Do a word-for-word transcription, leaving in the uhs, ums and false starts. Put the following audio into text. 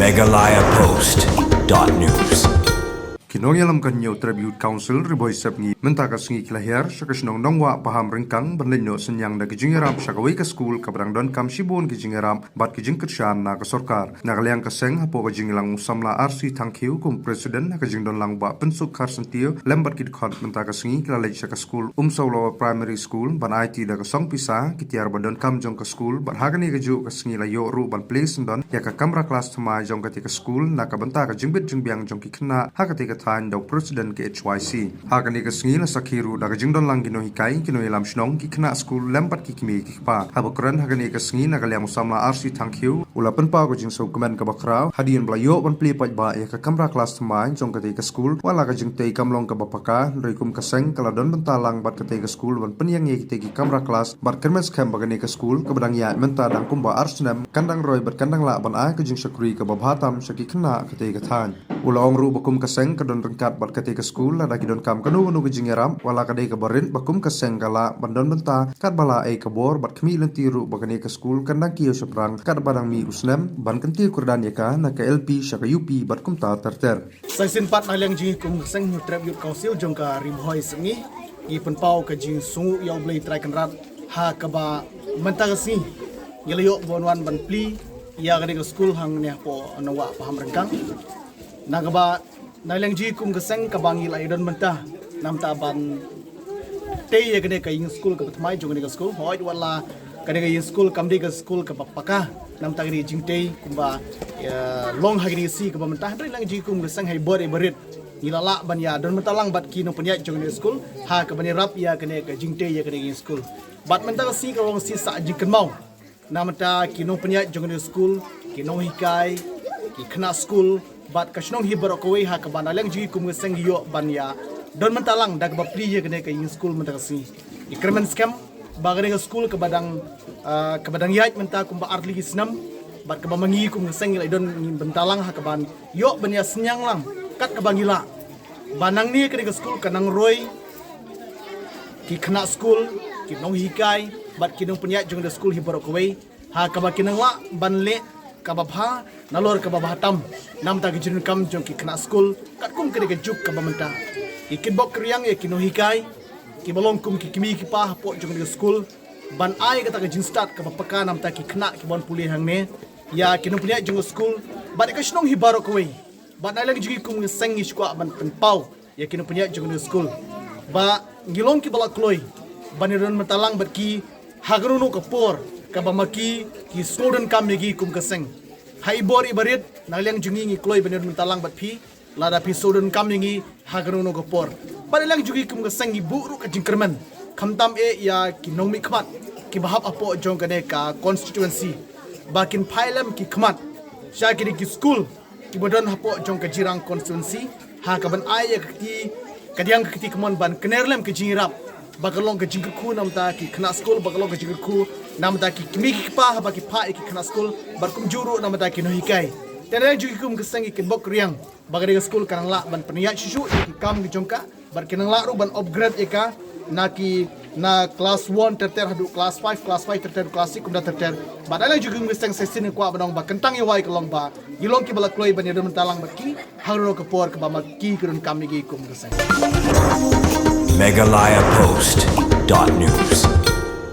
Meghalaya Post dot news. Ki nongïalam ka Hynñiewtrep Youth Council Ri Bhoi Sepngi mynta ka sngi ki la hiar sha ka shnong Nongwah Paham Ryngkang ban leit noh synñiang da ki jingïarap sha kawei ka skul kaba dang donkam shibun ki jingïarap bad ki jingkyrshan na ka sorkar. Na ka liang ka seng, hapoh ka jingïalang u samla R C Thangkhiew kum u president, ha ka jingdonlang u Bah Pynsuk Kharsyntiew lem bad ki dkhot mynta ka sngi ki la leit sha ka skul Umsaw Lower Primary School ban aiti da ka song pisa ki tiar ba donkam jong ka skul, bad ha kane kajuh ka sngi la ïoh ruh ban plie syndon ïa ka kamra klas thymmai jong katei ka skul na ka bynta ka jingbit jingbiang jong ki khynnah ha katei ka thaiñ da u president ka H Y C. Ha kane ka sngi la sakhi ruh da ka jingdonlang ki nonghikai, ki nongïalam shnong, ki khynnah skul lem bad ki kmie ki kpa. Haba kren ha kane ka sngi, na ka liang u samla R C Thangkhiew u la pynpaw ka jingsngewkmen kaba khraw hadien ba la ïoh ban plie paidbah ïa ka kamra klas thymmai jong katei ka skul, wat la ka jingtei kam long kaba paka, hynrei kum ka seng ka la don bynta lang bad katei ka skul ban pynïeng ïa kitei ki kamra klas, bad kyrmen skhem ba kane ka skul kaba dang ïaid mynta dang kumba ar snem kan dang roi bad kan dang lah ban ai ka jingshakri kaba bha tam sha ki khynnah katei ka thaiñ. U la ong ruh ba kum ka seng ka don ryngkat bad katei ka skul lada ki donkam kano kano ka jingïarap, wat la ka dei kaba rit, ba kum ka seng ka lah ban don bynta katba la ai ka bor bad khmih lynti ruh ba kane ka skul kan dang kiew shaphrang katba dang mih u snem ban kyntiew kyrdan ïa ka na ka L P sha ka U P bad kumta ter ter. Sa shisien pat, na liang jong ngi kum ka seng Hynñiewtrep Youth Council jong ka Ri Bhoi Sepngi, ngi pynpaw ka jingsngewnguh ïa U Blei Trai Kynrad ha kaba mynta ka sngi ngi la ïoh ban wan ban plie ïa kane ka skul hangne hapoh Nongwah Paham Ryngkang. Na kaba na liang jong ngi kum ka seng kaba ngi la ïadon bynta namar ban tei ïa kane ka ïing skul kaba thymmai jong kane ka skul. Hooid, wat la kane ka ïing skul kam dei ka skul kaba paka namar kane ka jingtei kumba ïa long ha kane ka sngi kaba mynta, hynrei na liang jong ngi kum ka seng, ha i bor i barit, ngi la lah ban ïadon bynta lang bad ki nongpynïaid jong kane ka skul ha kaban ïarap ïa kane ka jingtei ïa kane ka ïing skul. Bad mynta ka sngi ka long ka sngi sah jingkynmaw namar ki nongpynïaid jong kane ka skul, ki nonghikai, ki khynnah skul bad ka shnong hi baroh kawei, ha kaba na liang jong ngi kum ka seng ngi ïoh ban ïadon bynta lang da kaba plie ïa kane ka ïing skul mynta ka sngi. Ngi kyrmen skhem ba kane ka skul kaba dang, ah, kaba dang ïaid mynta kumba ar tylli ki snem, bad kaba ma ngi kum ka seng ngi la ïadon bynta lang ha kaban ïoh ban ïasynñiang lang kat kaba ngi lah ba nangne kane ka skul kan nang roi ki khynnah skul, ki nonghikai bad ki nongpynïaid jong kane ka skul hi baroh kawei, ha kaba kin nang lah ban leh kaba bha nalor kaba bha tam namar ki jingdonkam jong ki khynnah skul katkum kane ka juk kaba mynta. Ngi kitbok kyrïang ïa ki nonghikai kiba long kum ki kmie ki kpa hapoh jong kane ka skul ban ai kata ka jingstad kaba paka namar ki khynnah kiban pule hangne, ïa ki nongpynïaid jong ka skul bad ïa ka shnong hi baroh kawei. Bad na liang jong ngi kum ka seng ngi sngewkwah ban pynpaw ïa ki nongpynïaid jong kane ka skul ba ngi long kiba la kloi ban ïadon bynta lang bad ki ha kano kano ka por kaba ma ki ki sngewdonkam ïa ngi kum ka seng. Ha i bor i barit, na liang jong ngi ngi kloi ban ïadon bynta lang bad phi lada phi sngewdonkam ïa ngi ha kano kano ka por. Bad na liang jong ngi kum ka seng ngi buh ruh ka jingkyrmen khamtam eh ïa ki nongmihkhmat kiba hap hapoh jong kane ka constituency ba kin phai lem ki khmat sha kine ki skul kiba don hapoh jong ka Jirang constituency ha kaban ai ïa ka kti kadiang ka kti kamon ban kner lem ka jingïarap ba ka long ka jingkyrkhu namar ki khynnah skul, ba ka long ka jingkyrkhu namar ki kmie ki kpa haba ki phah ïa ki khynnah skul, bad kumjuh ruh namar ki nonghikai. Te na liang jong ngi kum ka seng ngi kitbok kyrïang ba kane ka skul kan nang lah ban pynïaid shuh shuh ïa ki kam ki jong ka bad kin nang lah ruh ban upgrade ïa ka na ki, na class one ter ter haduh class five, class five ter ter, class six kumta ter ter. Bad na liang jong ngi kum ka seng sa shisien ngi kwah ban ong ba kyntang ïa wai ka long ba ngi long kiba la kloi ban ïadon bynta lang bad ki ha kano kano ka por kaba ma ki ki donkam ïa ngi kum ka seng. Meghalaya Post dot news.